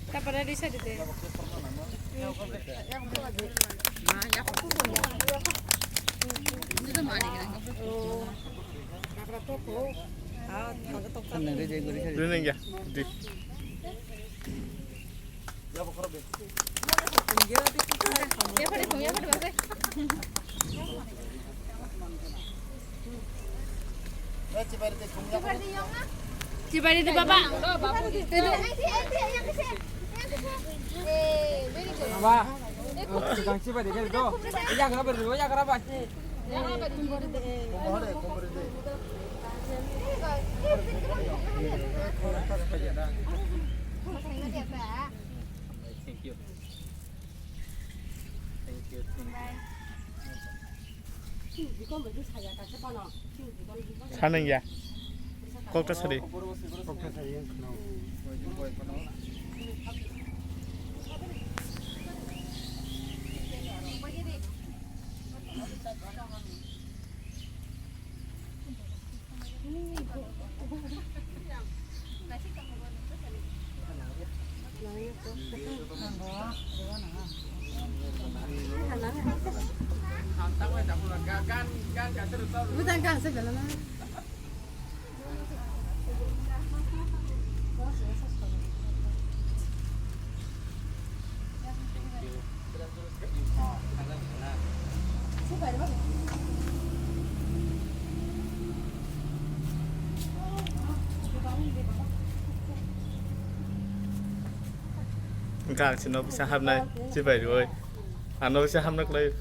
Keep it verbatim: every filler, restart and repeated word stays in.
Kapara risa dite. Rineng ya. Di. Chibari de baba. Baba. Gang chibari de do. Ya gara bari, ya gara bari. Thank you. Thank you, thank you. Saneng ya. Kokta sari. Kokta sari. Wngkha ang chini office o habnai, chibai rwi. Ano se hamna kwlai.